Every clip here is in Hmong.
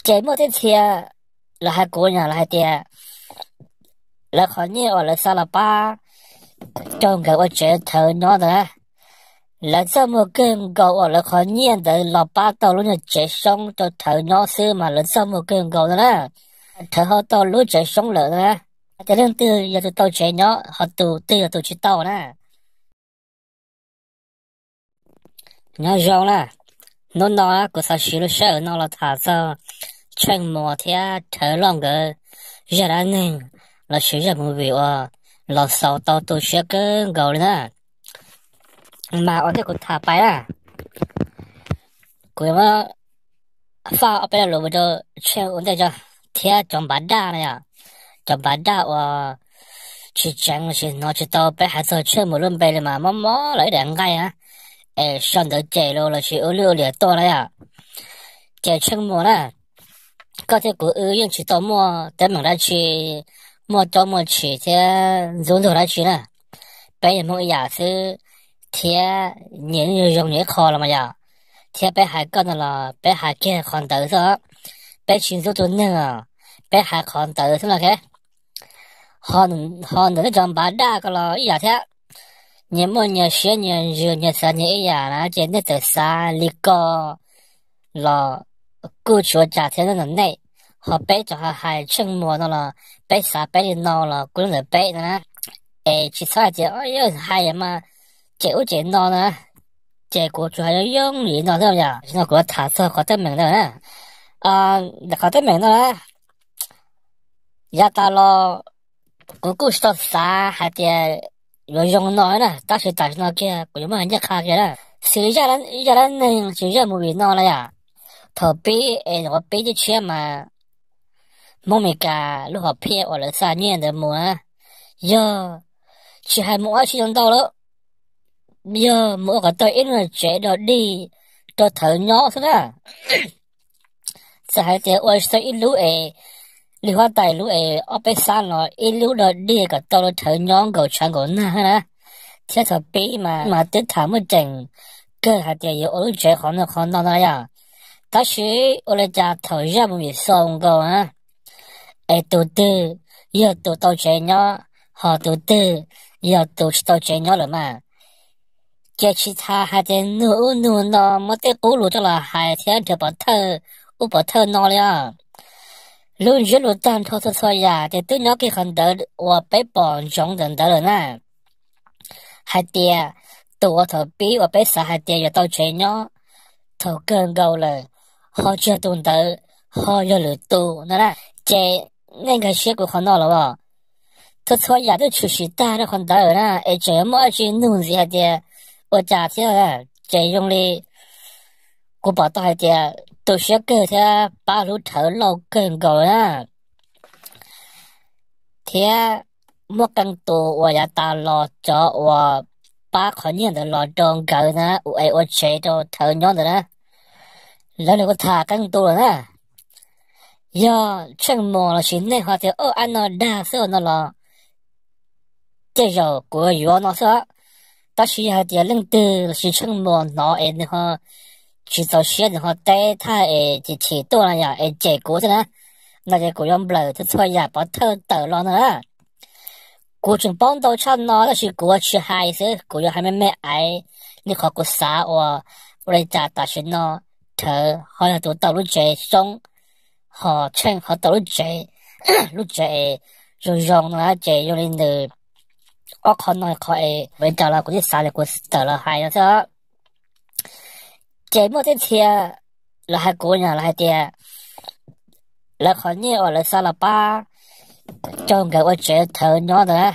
Ces muaj tej txhia los hais kuv yog los hais tias lawv qhov nyiaj uas lawv xa los pab rau nkawd ua tsev thawv nyob ntawd na, lawv txawj muag kawg nkaus uas lawv qhov nyiaj ntawd los pab tau lub nyuag tsev soob rau thawv nyob xwb mas lawv txawj muag kawg nkaus ntawd na. Thawv ho tau lub tsev soob lawm ntawd na, hais tias leej twg yog tus tau tsev nyob ho tus twg yog tus tsis tau na. Nyob zoo na, hnub no kuv xav siv lub sij hawm no los tham txog Tsheej Muas thiab Rhawv Lauj nkawd zaj dab neeg lossis zaj movie uas los xaus tau tu siab kawg nkaus li na. Mas ua ntej kuv tham pais na, kuv yuav muab faj ob peb lo lus mus rau Tsheej ua ntej tso, thiab cov npav daj na yom, cov npav daj uas tsis tseev lossis hnov tsis tau peb hais txog Tsheej Muas lub npe li mas mob mob los ib daim nqaij na, es sau ntawv cem los lossis ua lwj ua liam tuaj na yom. Ces Tsheej Muas na, koj thiab kuv wb yeej tsis tau muaj teeb meem dab tsi, muaj caub muaj tshis thiab ntxub ntxaug dab tsi na. Peb yog Hmoob ib yam xwb, thiab nyias zoo nyias ib qho los mas yom. Thiab peb hais koj ntawd los peb hais kiag qhov ntawd xwb, peb tsis ntxub tus neeg os, peb hais qhov ntawd xwb no. Ho ntawm nej cov npav daj ko los ib yam thiab, nyias muaj nyias siab nyias ntsws nyias xav nyias ib yam na ces nej txawm xav li ko los kuj tsis ua cas thiab ntawm nej. Ho peb cov hais Tsheej Muas no los peb xav peb li no los kuj ntawm peb no na. Es tsis txhob hais tias yog hais mas cem ub cem no na, ces kuv tsuas hais yooj yooj li no xwb yom. No kuv yuav tham txog qhov teeb meem ntawd na. Ntawm qhov teeb meem no na, yav tas los kuv kuj tsis tau xav hais tias yuav zoo no na, tab sis tam sim no kiag kuv yuav muab hais ncaj qha kiag na. Xws li zaj dab neeg tsis zaj movie no na yom, thaum pib es nyuam qhuav pib tib tshiab mas Hmoob Mes Kas lub hom phiaj uas lawv xa nyiaj ntawd mus na, yog tsis hais mus ua dab tsi ntau ntau lawm, yog mus ua kom tau ib lub tsev dog dig rau thawv nyob xwb na. Txawm hais tias ua tsis tau ib lub es li huab tais lub es ob peb xab los ib lub dog dig kom tau rau thawv nyob nkaum tshav nkaum nag na. Thiab thaum pib mas mas twb tham muaj ceem kawg hais tias yuav ua lub tsev qhov no qhov no no yom. Tab sis ua li cas thaum zaj movie xaus nkaus na, es tus twg yog tus tau tsev nyob, ho tus twg yog tus tsis tau tsev nyob lawm mas, ces tsis tas hais tias nug ub nug no muab tej qub lus coj los hais thiab nrhiav pov thawj ub pov thawj no li os. Lub ntsiab lus tag nrho txhua txhua yam ces twb nyob kiag qhov ntawd uas peb pom ntsoov ntawm ntawd lawm na. Hais tias tus uas thaum pib uas peb xav hais tias yuav tau tsev nyob thaum kawg nkaus lawm, ho tsis yog tus ntawd, ho yog lwm tus no na. Ces nej nkag siab kuv qhov no los as, txhua txhua yam twb tshwm sim tag rau qhov ntawd na, es tseem yuav muaj dab tsi nug ntxiv hais tias ua cas thiab. Ces zoo li kuv pom tau hais tias tu siab kawg thiab pab hlub Rhawv Lauj kawg nkaus na, thiab muaj qee tus uas yav tas los cov uas pab qhov nyiaj ntawd los rau nkawd na, es ua tsev rau Rhawv nyob ntawd na, lawv los kuj tham qee tus lawm na. Yog Tsheej Muas lossis nej ho tias ua ab no dag xwb no los tej zaum kuv yuav no xwb. Tab sis yog hais tias leej twg lossis Tsheej Muas hnov es nws ho tsis txaus siab nws ho teb thaj es chim chim tuaj no yom es cem kuv xwb na, no ces kuv yuav nplawm txhua txhua yam pov thawj tawm los no na. Kuv tseem paub ntau tshaj no tab sis kuv tsis hais xwb, kuv yuav hais me me aiv li qhov kuv xav uas ua li cas tam sim no Rhawv ho yog tus tau lub tsev soob, ho Tsheej ho tau lub tsev, lub tsev es zoo zoo no ces zoo li nws ob qho no qhov es ua li cas los kuv twb xav li kuv tawm los hais no xwb. Ces muaj tej txhia los hais kuv yog los hais tias lawv qhov nyiaj uas lawv xa los pab rau nkawd ua tsev thawv nyob ntawd na,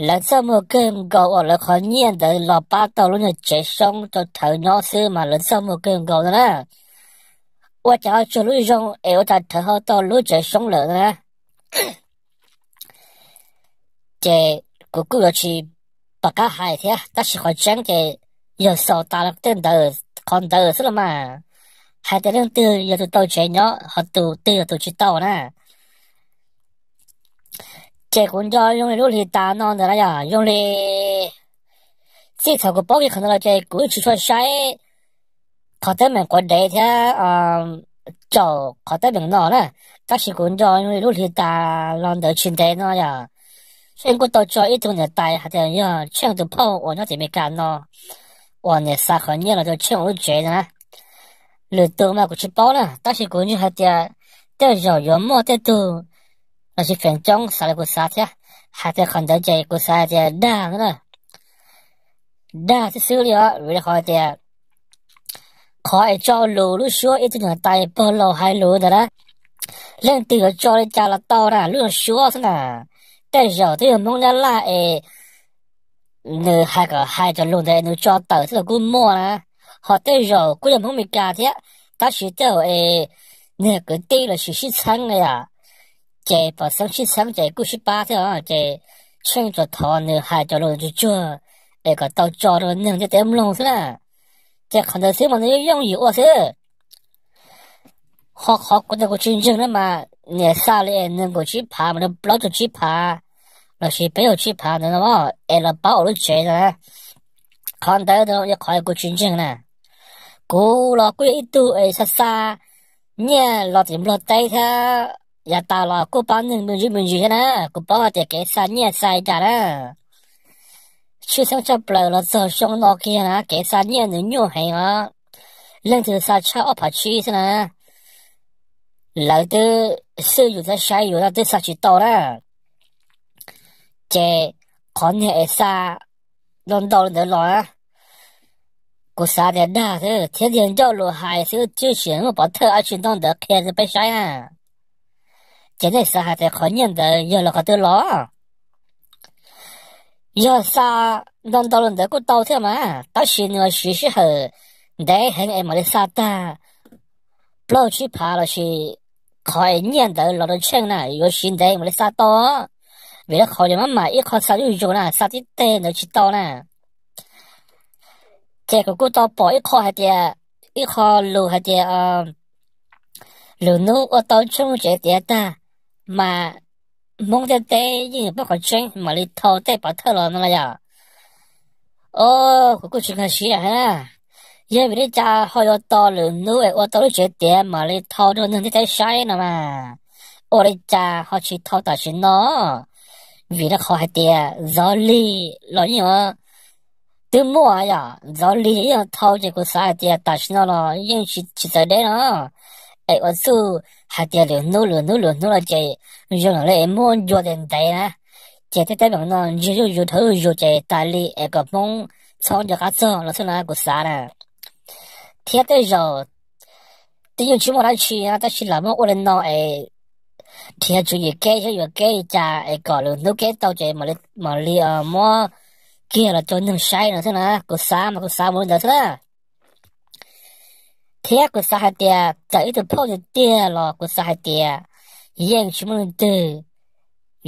lawv txawj muag kawg nkaus uas lawv qhov nyiaj ntawd los pab tau lub nyuag tsev soob rau thawv nyob xwb mas lawv txawj muag kawg nkaus ntawd na. Ua cas ho tsuag lub zoo es ua cas Rhawv ho tau lub tsev soob lawm ntawd na. Ces kuv kuj yuav tsis pom qab hais thiab tab sis qhov tseeb ces yog xaus tas tej ntawd, qhov ntawd xwb los mas, hais tias leej twg yog tus tau tsev nyob ho tus twg yog tus tsis tau na. Ces kuv nco zoo li lub hli tas no ntawd na yom, zoo li txij thaum kuv paub kiag qhov ntawd los ces kuv tsis tshua saib qhov teeb meem quav dev thiab caum qhov teeb meem no na. Tab sis kuv nco lub hli tas los ntawd tsis ntev no yog Tsheej kuj tau tso ib tug niam tais hais tias yog Tsheej tus phauj uas nyob tim Amelikas no uas niam xa qhov nyiaj los rau Tsheej ua lub tsev na. Lwm tus mas kuv tsis paub na, tab sis kuv ntseeg hais tias tej zaum yuav muaj tej tug los sis feem coob xav li kuv xav thiab, hais tias qhov ntawd ces kuv xav hais tias dag xwb na. Dag xwb xwb li os, vim li qhov tias qhov es tso lus lub suab ib tug niam tais pog laus hais lus ntawd na, leej twg yuav tso li cas los tau na, lub suab xwb na. Tej zaum twb yog Hmoob Nyab Laj es nws hais kom hais cov lus ntawd es nws tso tawm xwb los kuj muaj na. Ho tej zaum kuj yog Hmoob Amelikas thiab, tab sis tej zaum es niag kwv tij los sis sib txheeb li os, ces pom xeeb sib txheeb ces kuj sib pab thiab os, ces Tsheej tsuas thov nws hais cov lus tsuag tsuag es kom tau tso rau neeg ntiaj teb mloog xwb na. Ces qhov ntawd xwb mas nws yooj yim ua xwb. Ho qhov kuv tias kuv tsis ntseeg na mas niam xa li es nees nkaum tsib phav mas rau plaub caug tsib phav los sis peb caug tsib phav ntawd no es los pab ua lub tsev ntawd na. Qhov ntawd yog qhov kuv tsis ntseeg na. Kuv los kuj yog ib tug es xa xa nyiaj los tim Nplog teb thiab, yav tas los kuj pab neeg me ntsis me ntsis thiab na. Kuv paub hais tias kev xa nyiaj xa li cas na. Tshwj xeeb tshaj plaws los txog xyoo no kiag na kev xa nyiaj nws nyuaj heev os. Leej twg xa tshaj ob phav tsib xwb na, lawv twb xwj yus thiab saib yus no twb xa tsis tau na. Ces qhov niag es xa ntau ntau li ntawd los na, kuv xav tias dag xwb thiab tiag ncauj lus hais xwb twb tsis muaj pov thawj dab tsi nyob ntawd qhia rau peb saib na. Ces nej xav hais tias qhov nyiaj ntawd yog los qhov twg los? Yog xa ntau ntau li ntawd kuj tau thiab mas, tab sis nws siv sij hawm ntev heev es mam li xa tag plaub tsib phav los sis qhov es nyiaj ntawd los rau Tsheej na yuav siv ntev mam li xa tau. Vim rau qhov yog maj mam ib qho xa zuj zus na, xa tib teg ntawd tsis tau na. Ces kuv kuj tau pom ib qho hais tias, ib qho lus hais tias lwm hnub ua tau Tsheej tsev tiav tag mas Hmoob ntiaj teb yeej yuav paub qhov tseeb mam li thau tej pov thawj los no los yog. O, kuv kuj tsis nkag siab na. Yog vim li cas ho yuav tos lwm hnub es ua tau lub tsev tiav mam li thau rau neeg ntiaj teb saib no mas, ua li cas ho tsis thau tam sim no? Vim rau qhov hais tias ntxov lig los yeej yuav twb muaj yom, ntxov lig yeej yuav thau ces kuv xav hais tias tam sim no los yeej tsis txawv deb no. Es ua txuj hais tias lwm hnub lwm hnub lwm hnub no ces zoo li es muab ncua tes ntev na, ces tej teeb meem no ntsiag zuj zus dhau zuj zus ces tas li es kom Hmoob txhob nco qab txog los xwb na kuv xav na. Thiab tej zaum twb yeej tsis muaj dab tsi na tab sis lam muab ua li no es nrhiav tswv yim keb thiab yuam kev li cas es kom lwm hnub keb tau ces mam li muab kiag los rau neeg saib no xwb na. Kuv xav mas kuv xav mus li ntawd xwb na. Thiab kuv xav hais tias txawm ib tug phauj tiag tiag los kuv xav hais tias yeej tsis muaj leej twg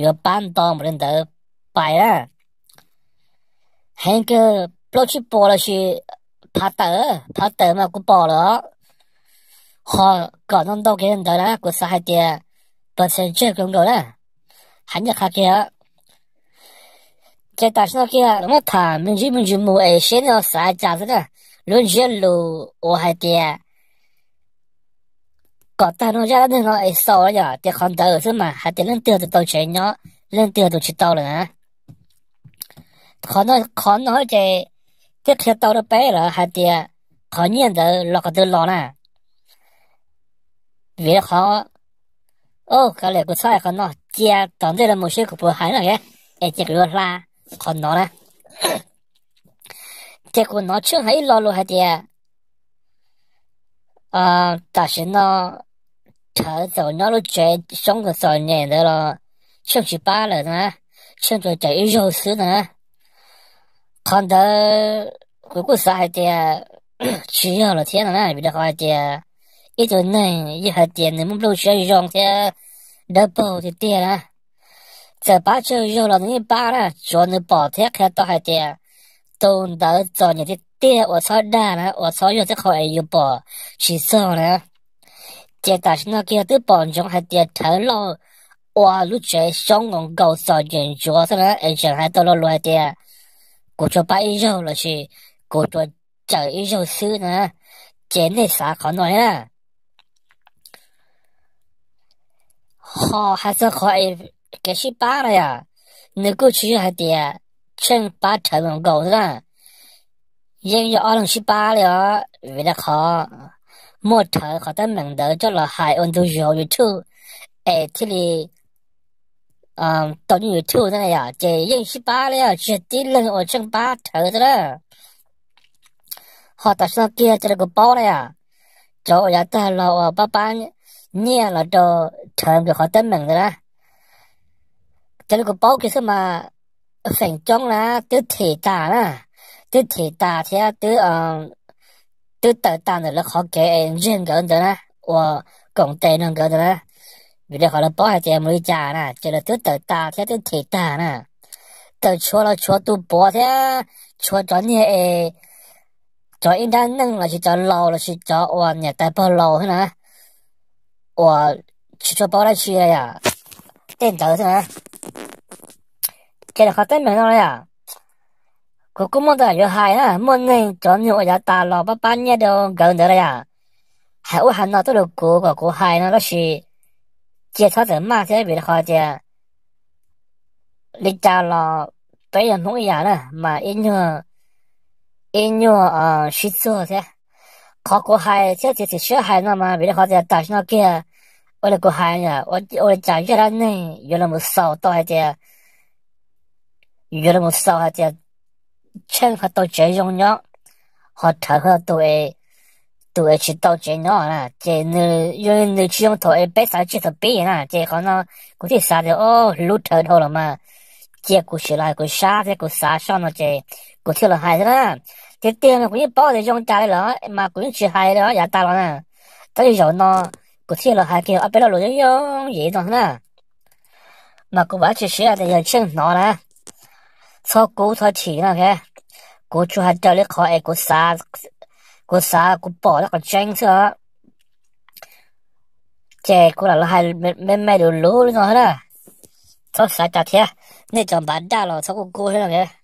yuav pab nto npaum li ntawd pais na. Heev kawg plaub tsib puas los sis phav tawm, phav tawm mas kuv pom lawm os. Ho kom ntau ntau kiag ntawd na kuv xav hais tias percent tsawg kawg nkaus na, hais nyiaj qha kiag. Ces tam sim no kiag muab tham me ntsis me ntsis mus es seb nej ho xav cas xwb na. Lub ntsiab lus uas hais tias kom tag nrho zaj dab neeg no es xaus los yog tias qhov ntawd xwb mas hais tias leej twg tus tau tsev nyob, leej twg tus tsis tau lawm na. Qhov no ces twb qhia tau rau peb lawm hais tias qhov nyiaj ntawd los qhov twg los na. Vim qhov, o, kav liam kuv txhob hais qhov no, cia tom ntej los mus seb kuv puas hais no es cia kuv yuav hla qhov no na. Ces kuv hnov Tsheej hais ib lo lus hais tias tam sim no Rhawv txawm nyob lub tsev xyoob txom txom nyem ntawd los Tsheej tsis pab lawm na, Tsheej tsuas cawm ib zaug xwb na. Qhov ntawd kuv kuj xav hais tias tsis yog lawm thiab no na, vim rau qhov hais tias ib tug neeg yeej hais tias nws muaj nplooj siab zoo thiab dawb paug tiag tiag na. Txawm pab tsawg zaug los nws yeej pab na, tsuav nws pom thiab qhia tau hais tias tus ntawd txom nyem tiag tiag uas txhob dag na, uas txhob yog tej qho es yus pom tsis txog na. Ces tam sim no kiag twb pom ntsoov hais tias Rhawv Lauj ua lub tsev xyoob nkaus nkaus txom nyem ntsuav xwb na, es tseem hais tau lo lus hais tias kuv tsuas pab ib zaug los sis kuv tsuas cawm ib zaug xwb na. Ces nej xav qhov no thiab na. qhov hais txog qhov es kev sib pab na yom, nws kuj tsis yog hais tias Tsheej pab Rhawv nkaus nkaus xwb na, yeej yog ob leeg sib pab li os, vim rau qhov muaj Rhawv qhov teeb meem ntawd coj los hais ua ntu zus YouTube es thiaj li tau nyob YouTube na yom, ces yeej sib pab li os, tsis yog tib leeg uas Tsheej pab Rhawv xwb na. Ho tam sim no kiag raws li kuv paub na yom, cov uas yav tag los uas pab pab nyiaj los rau Rhawv nkawd qhov teeb meem ntawd na, raws li kuv paub kiag xwb mas feem coob na twb them tas na, twb them tas thiab twb twb tawm tas ntawm lawv qhov kev es ntseg nkawd ntawd na, uas koom tes nrog nkawd ntawd na, vim li qhov lawv paub hais tias mus li cas na ces lawv twb tawm tas thiab twb them tas na. Tawm tshuav los tshuav tus puav thiab tshuav cov niag es cov ib nrab neej lossis cov laus lossis cov uas niam tais pog laus xwb na, uas tsis tshua paub dab tsi yom, tej ntawd xwb na. Ces qhov teeb meem no yom, kuv kuj muaj ntau yam yuav hais na, muaj neeg cov neeg uas yav tas los pab pab nyiaj rau nkawd ntawd na yom, hais ub hais no tuaj rau kuv kom kuv hais no tab sis cia txhob txawm maj thiab vim qhov tias li cas los peb yog Hmoob ib yam na mas ib nyuag sib txuag thiab. Qhov kuv hais thiab txiav txim siab hais no mas vim li qhov tias tam sim no kiag ua li kuv hais, ua li cas zaj dab neeg yuav los xaus tau hais tias, yuav los xaus hais tias Tsheej ho tau tsev zoo nyob, ho Rhawv ho tus, tus es tsis tau tsev nyob na ces nws yog nws tsis zoo thaum es peb xav tseg thaum pib na ces qhov no kuv thiaj xav tias o, hlub Rhawv dhau los mas cia kuv sim los hais kuv sab thiab kuv xav soj no ces kuv thiaj los hais xwb na. Tiag tiag mas kuv yeej paub tias zoo cas li lawm mas kuv yeej tsis hais li yav tas los na, tab sis zaum no kuv thiaj los hais kiag ob peb lo lus yooj yooj yim no xwb na. Mas kuv vam tsis siab tias yog Tsheej hnov na, txhob kub txhob chim no, kuv tsuas hais raws li qhov es kuv xav, kuv xav kuv pom li qhov tseeb xwb os. Ces kuv lam los hais me me luv luv li no xwb na, txhob xav cas thiab, nej cov npav daj los txhob kub kub xwb no.